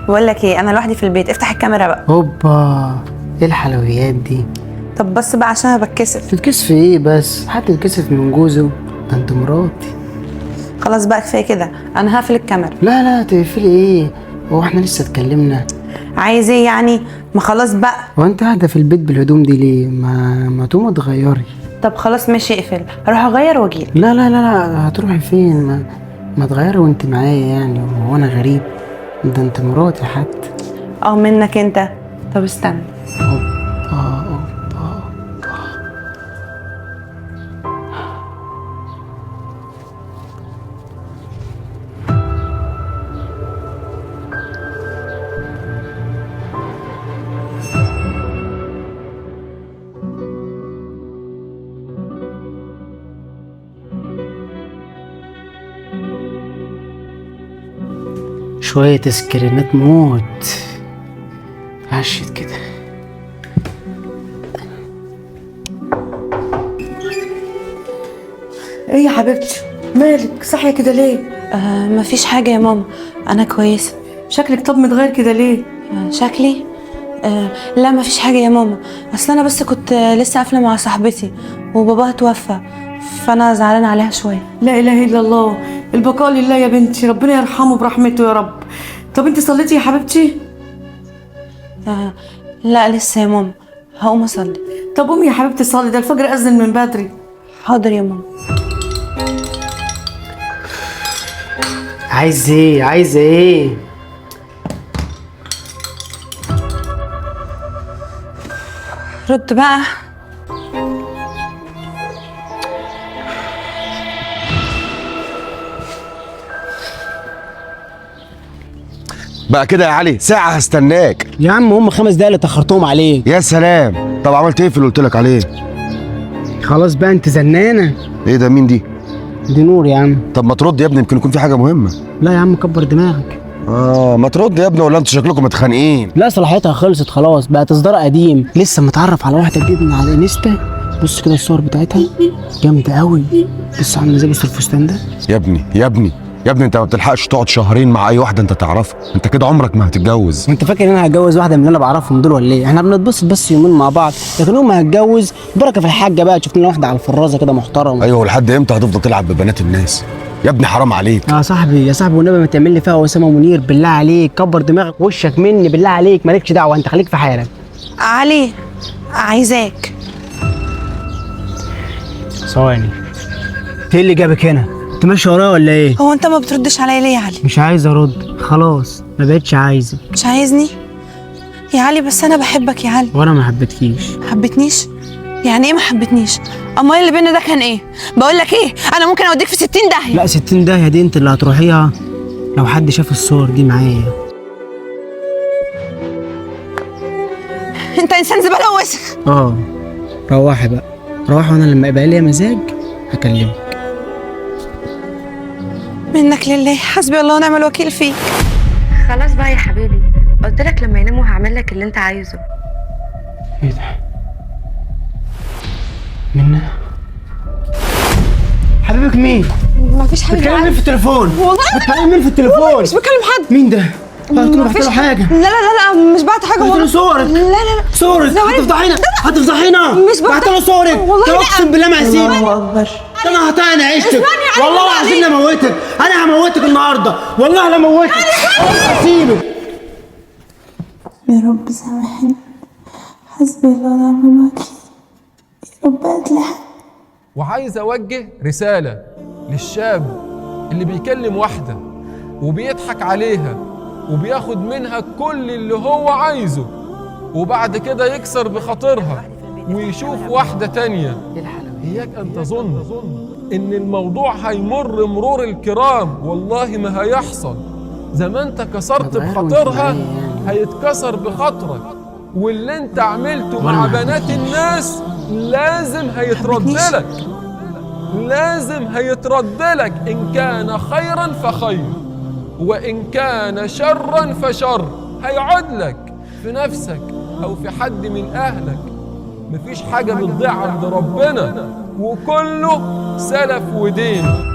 بقول لك ايه، انا لوحدي في البيت، افتح الكاميرا بقى. هوبا، ايه الحلويات دي؟ طب بس بقى عشان انا بتكسف. تتكسف ايه بس؟ حد يتكسف من جوزه؟ ده انت مراتي. خلاص بقى كفاية كده، انا هقفل الكاميرا. لا لا، تقفلي ايه؟ هو احنا لسه اتكلمنا؟ عايز ايه يعني؟ ما خلاص بقى. هو انت قاعدة في البيت بالهدوم دي ليه؟ ما تقومي تغيري. طب خلاص ماشي، اقفل، هروح اغير واجيلك. لا لا لا لا، هتروحي فين؟ ما تغيري وانت معايا يعني، هو انا غريب؟ ده انت مراتي حتى. اه منك انت. طب استنى. اوبا اوبا. شوية سكرينات موت عشت كده. ايه يا حبيبتي، مالك صاحية كده ليه؟ مفيش حاجة يا ماما، انا كويسة. شكلك طب متغير كده ليه؟ شكلي؟ لا مفيش حاجة يا ماما، اصل انا بس كنت لسه قافله مع صاحبتي وباباها توفى، فانا زعلانة عليها شوية. لا اله الا الله، البقاء لله يا بنتي، ربنا يرحمه برحمته يا رب. طب انت صليتي يا حبيبتي؟ لا لسه يا ماما، هقوم اصلي. طب قومي يا حبيبتي صلي، ده الفجر اذن من بدري. حاضر يا ماما. عايز ايه؟ عايز ايه؟ رد بقى. بقى كده يا علي، ساعة هستناك يا عم. هم 5 دقايق اللي تأخرتهم عليك. يا سلام، طب عملت ايه في اللي قلت لك عليه؟ خلاص بقى انت زنانة. ايه ده؟ مين دي؟ دي نور يا عم. طب ما ترد يا ابني، يمكن يكون في حاجة مهمة. لا يا عم، كبر دماغك. ما ترد يا ابني، ولا انتوا شكلكم متخانقين؟ لا صلاحيتها خلصت خلاص، بقت اصدار قديم. لسه متعرف على واحدة جديدة من على الانستا. بص كده الصور بتاعتها جامدة قوي. بص عاملة ازاي، بص الفستان ده. يا ابني يا ابني يا ابني، انت ما بتلحقش تقعد شهرين مع اي واحدة انت تعرفها، انت كده عمرك ما هتتجوز. وانت فاكر ان انا هتجوز واحدة من اللي انا بعرفهم دول ولا ايه؟ احنا بنتبسط بس يومين مع بعض، لكن يوم ما هتجوز بركة في الحاجة بقى. شفت لنا واحدة على الفرازه كده محترمه. ايوه، ولحد امتى هتفضل تلعب ببنات الناس؟ يا ابني حرام عليك. يا صاحبي يا صاحبي، والنبي ما تعمل لي فيها اسامة منير، بالله عليك كبر دماغك وشك مني، بالله عليك مالكش دعوه، انت خليك في حالك. علي عايزاك. ثواني، ايه اللي جابك هنا؟ انت ماشي ورايا ولا ايه؟ هو انت ما بتردش عليا ليه يا علي؟ مش عايز ارد، خلاص ما بقتش عايزك. مش عايزني يا علي؟ بس انا بحبك يا علي. وانا ما حبيتكيش. حبتنيش؟ يعني ايه ما حبتنيش؟ امال اللي بينا ده كان ايه؟ بقول لك ايه، انا ممكن اوديك في 60 داهية. لا 60 داهية دي انت اللي هتروحيها لو حد شاف الصور دي معايا. انت انسان زبالة ووسخ. روحي بقى، روحي، وانا لما يبقى ليا مزاج هكلمك. منك لله، حسبي الله ونعم الوكيل فيك. خلاص بقى يا حبيبي، قلت لك لما يناموا هعمل لك اللي انت عايزه. ايه ده؟ منا حبيبك مين؟ مفيش حبيبي. بتكلم مين في التليفون؟ والله بتكلم مين في التليفون؟ مش بكلم حد. مين ده؟ هتكون بعت له حاجة. لا لا لا لا، مش بعت حاجة. بعت له صورك. لا لا لا، صورك. هتفضحينا هتفضحينا. مش بعت له صورك والله. لا اقسم بالله ما هسيبك. الله اكبر. انا هطعن عيشتك والله العظيم، انا هموتك، انا هموتك النهارده والله، لا هموتك، هسيبك. يا رب سامحني، حسبي الله ونعم الوكيل، يا رب اتلحق. وعايز اوجه رسالة للشاب اللي بيكلم واحدة وبيضحك عليها وبياخد منها كل اللي هو عايزه، وبعد كده يكسر بخاطرها ويشوف واحدة تانية. إياك أن تظن إن الموضوع هيمر مرور الكرام، والله ما هيحصل. زي ما أنت كسرت بخاطرها هيتكسر بخاطرك، واللي أنت عملته مع بنات الناس لازم هيترد لك، لازم هيترد لك. إن كان خيرا فخير، وإن كان شرا فشر. هيعود لك في نفسك أو في حد من أهلك. مفيش حاجة بتضيع عند ربنا، وكله سلف ودين.